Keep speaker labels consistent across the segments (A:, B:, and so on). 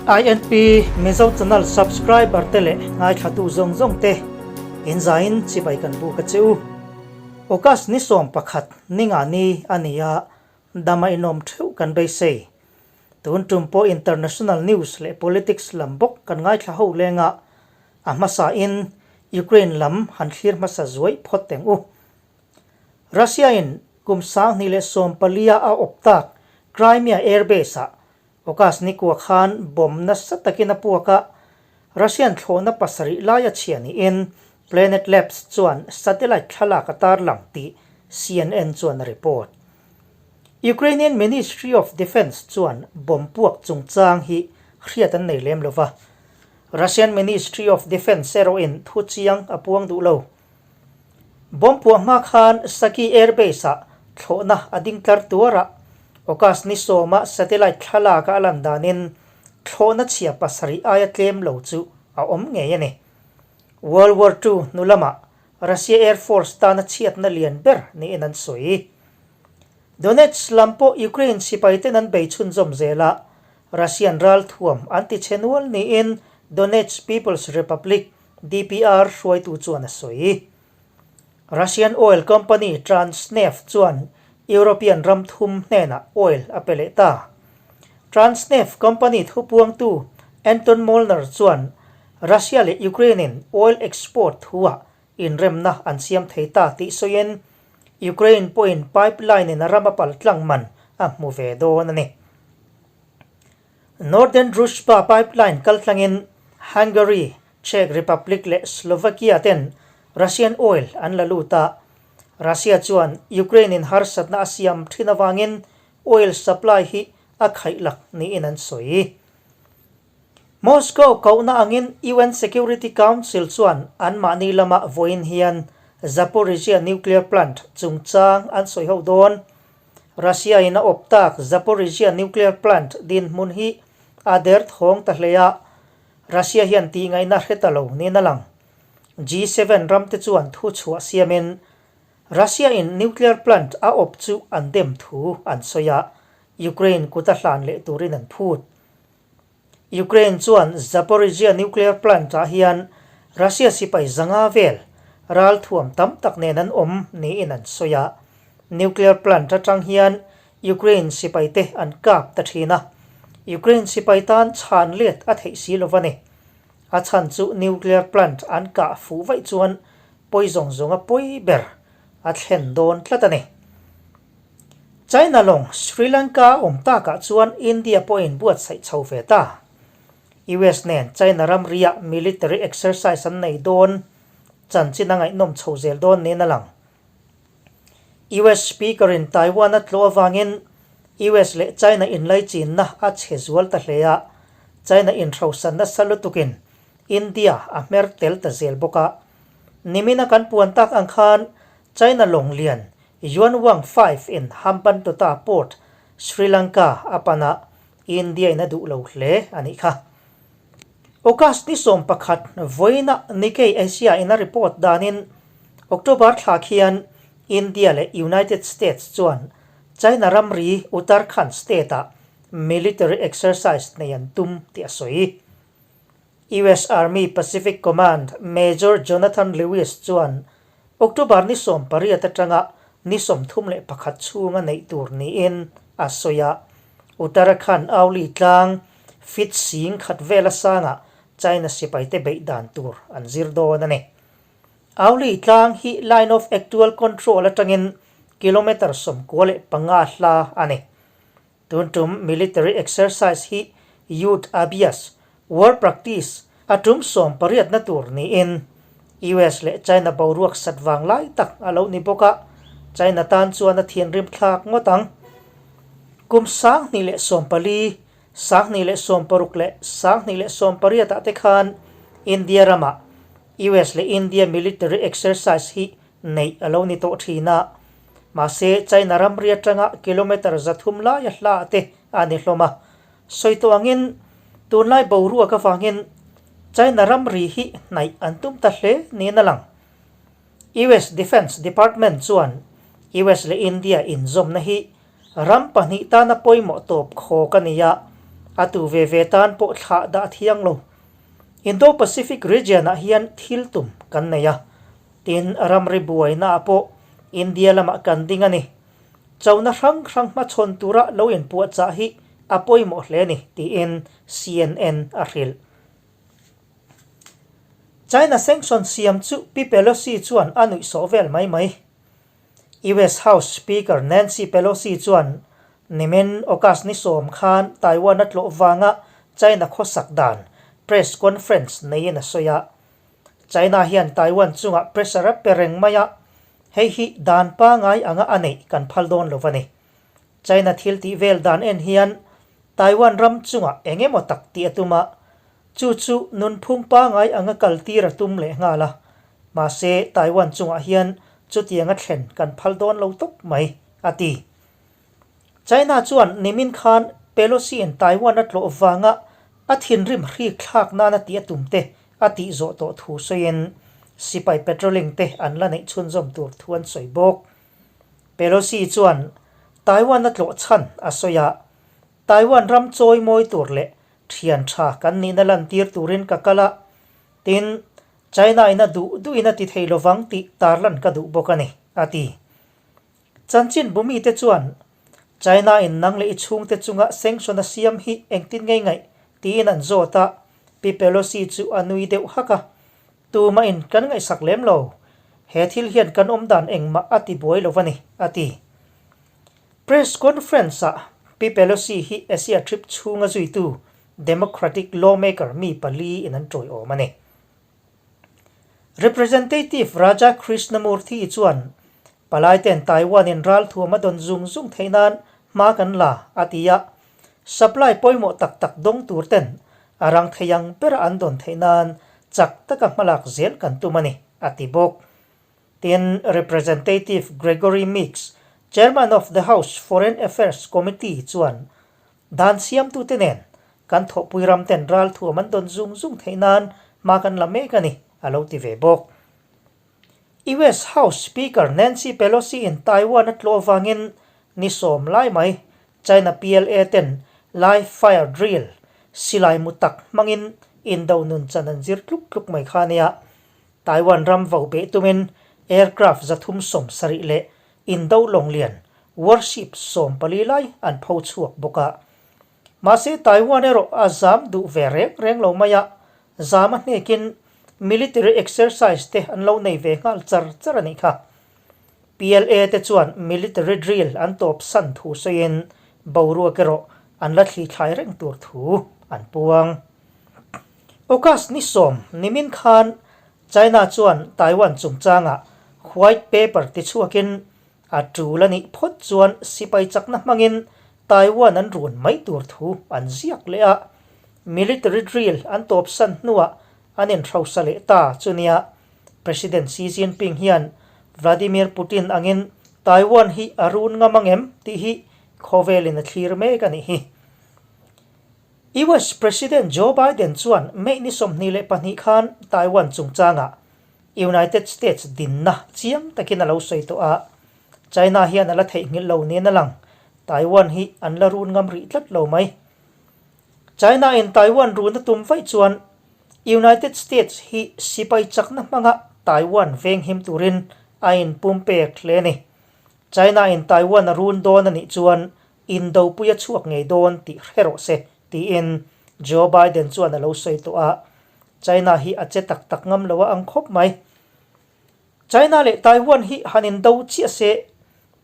A: INP Mizo Channel subscriber te leh ngaithlatu zawng zawng te in zain chibai kan buk a che u. August ni 11 ninga ni a ni a, dama inawm theuh kan beisei. Tun tum pawh international news leh politics lam bawk kan ngaithla ho leng a, a hmasa in Ukraine lam han thlir hmasa zuai phawt teng u. Russia in kum 2014 a awp tak Crimea airbase ah August ni kua khan bomb nasa takin a puak a, Russian thlawhna pasarih lai a chhia niin Planet Labs chuan satellite thlalak a tarlang tih CNN chuan a report. Ukrainian Ministry of Defence chuan bomb puak chungchang hi hriat an nei lem lova, Russian Ministry of Defence erawhin thu chiang a puang duh lo. Bomb puah hma khan Saki Airbase ah thlawhna a ding tlar tuar a, August ni sawma satellite thlalak a a lan danin thlawhna chhia pasarih aia tlem lo chu a awm ngei a ni. World War Two hnu lamah Russia Air Force tana chhiatna lian ber niin an sawi. Donetsk lam pawh Ukraine sipai ten an bei chhunzawm zel a, Russian ralthuam an ti chhe nual niin Donetsk People's Republic, DPR, hruaitu chuan a sawi. Russian oil company Transneft chuan European ram thum hnenah oil a pe leh ta. Transneft company thupuangtu Anton Molnar chuan Russia leh Ukraine-in oil export thuah inremna an siam thei ta tih sawiin Ukraine pawhin pipeline-in a ram a pal tlang man a hmu ve dawn a ni. Northern Druzhba pipeline kaltlangin Hungary, Czech Republic leh Slovakia ten Russian oil an la lut a, Russia chuan Ukraine-in harsatna a siam thin avangin oil supply hi a khaihlak niin an sawi. Moscow kohna angin UN Security Council chuan anmahni lama vawiin hian Zaporizhzhia nuclear plant chungchang an sawi ho dawn. Russia-in a awp tak Zaporizhzhia nuclear plant dinhmun hi a der thawng ta hle a, Russia hian tihngaihna hre ta lo niin a lang. G7 ramte chuan thu chhuah siamin Russia-in nuclear plant a awp chu an dem thu an sawi a, Ukraine kut a hlan leh turin an phut. Ukraine chuan Zaporizhzhia nuclear plant-ah hian Russia sipai zanga vel ralthuam tam tak nen an awm niin an sawi a. Nuclear plant atang hian Ukraine sipaite an kap ta thin a, Ukraine sipai tan chhan let a theih si lo va ni. A chhan chu nuclear plant an kah fuh vaih chuan pawi zawng zawnga pawi ber a thlen dawn tlat a ni. China lawng Sri Lanka awm takah chuan India pawhin buatsaih chho ve ta. US nen China ramriah military exercise an nei dawn chanchin a ngaihnawm chho zel dawn niin a lang. US Speaker in Taiwan a tlawh avangin US leh China inlaichinna a chhe zual ta hle a, China inhrosan nasa lutukin India a hmer tel ta zel bawk a. Nimina kan puan tak ang khan China lawng lian Yuan Wang 5 in Hambantota Port, Sri Lanka a pan a, India in a duh lo hle a nih kha. August ni 11 vawiina Nikkei Asia in a report danin October thla khian India leh United States chuan China ramri Uttarakhand state ah military exercise nei an tum tih a sawi. US Army Pacific Command Major Jonathan Lewis chuan October ni 18 atanga ni 31 chhunga neih tur niin a sawi a. Uttarakhand Auli tlang feet sing khat vela sangah China sipaite beih dan tur an zir dawn a ni. Auli tlang hi Line of Actual Control atangin kilometre 95 hla a ni. Tun tum military exercise hi Youth Abhyas, War Practice, a tum 18na tur niin US leh China boruak sat vang lai tak a lo ni bawk a, China tan chuan a thianrim thlak ngawt ang. Kum 2014, 2016 leh 2018 ah te khan India ramah US leh India military exercise hi neih a lo ni tawh thin a, mahse China ramri atanga kilometre 300 laia hla te a ni hlawm a. Sawi tawh angin tunlai boruak avangin China ramri hi hnaih an tum ta hle niin a lang. US Defence Department chuan US leh India inzawmna hi ram pahnih tana pawimawh tawp khawk a ni a, A tu ve ve tan pawh thlah dah thiang lo. Indo-Pacific region ah hian thil tum kan nei a, tin ramri buaina ah pawh India lamah kan ding a ni. Chona hrang hrang hmachhawn tura lo inpuahchah hi a pawimawh hle a ni, tiin CNN a hrilh. China sanction siam chu Pi Pelosi chuan a nuihsawh vel mai mai. US House Speaker Nancy Pelosi chuan nimin August ni sawm khan Taiwan a tlawh vanga China khawsak dan press conference neiin a sawi a. China hian Taiwan chungah pressure a pe reng mai a, hei hi dan pangai anga a neih kan phal dawn lo a ni. China thil tih vel dan en hian Taiwan ram chungah eng emaw tak tih a tum a, chu chu nunphung pangai anga kal tir a tum leh nghal a. Mahse, Taiwan chungah hian chutianga thlen kan phal dawn lo tawp mai, a ti. China chuan nimin khan Pelosi-in Taiwan a tlawh vanga a thinrim hrik thlak nana tih a tum te a tih zawh tawh thu sawiin sipai patrolling te an la neih chhunzawm tur thu an sawi bawk. Pelosi chuan Taiwan a tlawh chhan a sawi a, Taiwan ram chawi mawi tur leh thian tha kan nihna lantir turin ka kal a, tin, China in a duh duhin a ti thei lovang tih tarlan ka duh bawk a ni, a ti. Chanchin bumite chuan China in nang leh i chhungte chunga sanction a siam hi engtin ngei ngaih tiin an zawt a, Pi Pelosi chu a nui deuh hak a, Tumah in kan ngaihsak lem lo. He thil hian kan awm dan engmah a ti buai lo a ni, a ti. Press conference ah Pi Pelosi hi Asia trip chhunga zuitu Democratic lawmaker mi pali in an tawiawm a ni. Representative Raja Krishnamoorthi chuan Palaiten Taiwan in ralthuam a dawn zung zung theih nan hma kan la, a ti a. Supply pawimawh tak tak dawng tur ten a rang thei ang bera an dawn theih nan chak taka hmalak zel kan tum a ni, a ti bawk. Tin, Representative Gregory Meeks, Chairman of the House Foreign Affairs Committee chuan dan siamtute nen kan thawhpui ram ten ralthuam an dawn zung zung theih nan hma kan la mek a ni, a lo ti ve bawk. US House Speaker Nancy Pelosi in Taiwan a tlawh avangin ni sawm lai mai China PLA ten live fire drill, silai mu tak hmangin indo nun chan an zir tluk tluk mai kha nia. Taiwan ram vo beh tumin aircraft 370 leh indo lawng lian, warship, 14 lai an pho chhuak bawk a. Mahse Taiwan erawh a zam duh ve reng reng lo mai a, zam a hnekin military exercise te an lo nei ve nghal char char a nih kha. PLA te chuan military drill an tawp san thu sawiin boruak erawh an la thli thlai reng tur thu an puang. August ni sawm nimin khan China chuan Taiwan chungchangah white paper tichhuakin a tul a nih phawt chuan sipai chakna hmangin Taiwan an run mai tur thu an ziak leh a, military drill an tawp san hnuah an inhrosa leh ta chu nia. President Xi Jinping hian Vladimir Putin angin Taiwan hi a run ngam ang em tih hi khawvelin a thlir mek a nih hi. US President Joe Biden chuan May ni 22 khan Taiwan chungchangah United States dinna chiang takin a lo sawi tawh a, China hian a la theihnghilh lo niin a lang, Taiwan hi an la run ngam rih tlat lo mai. China in Taiwan run a tum vaih chuan United States hi sipai chakna hmanga Taiwan venghim turin a inpumpek hle a ni. China in Taiwan a run dawn a nih chuan indopui a chhuak ngei dawn tih hre rawh se tiin Joe Biden chuan a lo sawi tawh a, China hi a che tak tak ngam lo a ang khawp mai. China leh Taiwan hi han indo chiah se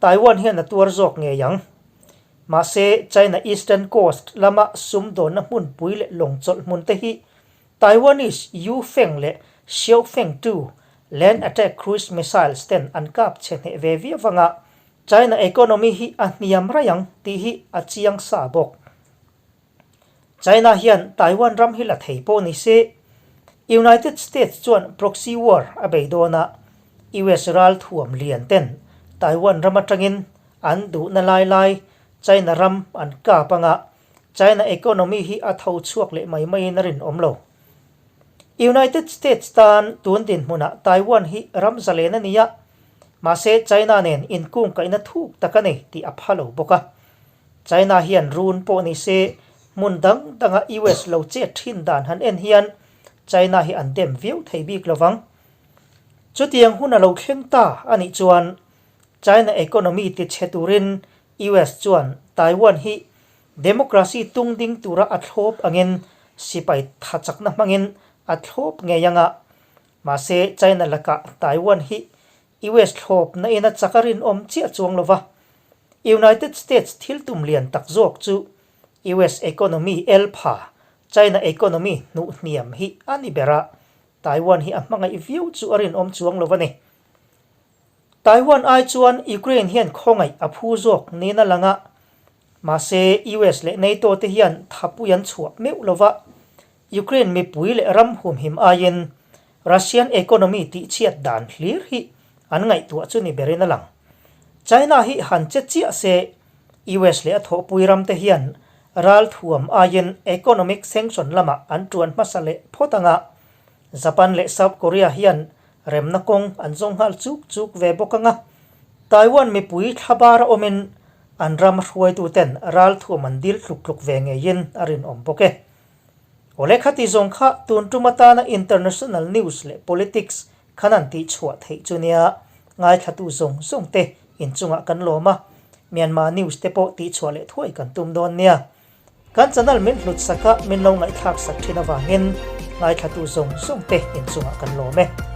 A: Taiwan hian a tuar zawk ngei ang. Mahse, China Eastern Coast lama sumdawnna hmunpui leh lawng chawlh hmun te hi Taiwanese Yu Feng leh Xiao Feng 2 land attack cruise missiles ten an kap chhe hneh ve viau anga China economy hi a hniam raih ang tih hi a chiang sa bawk. China hian Taiwan ram hi la thei pawh ni se, United States chuan proxy war a bei dawn a, US ral thuam lian ten Taiwan ram atangin an duhna lai lai China ram an kap anga China economy hi a tho chhuak leh mai maiin a rinawm lo. United States tan tun dinhmunah Taiwan hi ram zalen a ni a, mahse China nen inkungkaihna thuk tak a nei tih a pha lo bawk a. China hian run pawh ni se Hmun dang danga US lo chet thin dan han en hian China hi an dem viau thei bik lovang. Chutiang hun a lo thleng ta a nih chuan China economy ti chhe turin US chuan Taiwan hi democracy tung ding tura a thlawp angin sipai tha chakna hmangin a thlawp ngei anga. Mahse China lakah Taiwan hi US thlawpna in a chak a rinawm chiah chuang lova. United States thil tum lian tak zawk chu US economy el pha China economy hnuh hniam hi a ni ber a, Taiwan hi a hmangaih viau chu a rinawm chuang lo a ni. Taiwan ai chuan Ukraine hian khawngaih a phu zawk niin a lang a, mahse US leh NATO te hian thapui an chhuah meuh lova, Ukraine mipui leh ram humhim aiin Russian economy tihchhiat dan hlir hi an ngaihtuah chu ni berin a lang. China hi han che chiah se US leh a thawhpui ram te hian ralthuam aiin economic sanction lamah an tuan hmasa leh phawt ang a, Japan leh South Korea hian remna kawng an zawng nghal chuk chuk ve bawk ang a. Taiwan mipui thlabara awmin an ram hruaituten ralthuam an dil tluk tluk ve ngeiin a rinawm bawk e. Awle khati zawng kha tun tum atana international news leh politics khan an tih chhuah theih chu nia ngaithlatu zawng zawng te inchungah kan lawm a, Myanmar news te pawh tih chhuah leh thuai kan tum dawn nia. Kan channel min hlut sak a min lo ngaihthlak sak thin avangin ngaithlatu zawng zawng te inchungah kan lawm e.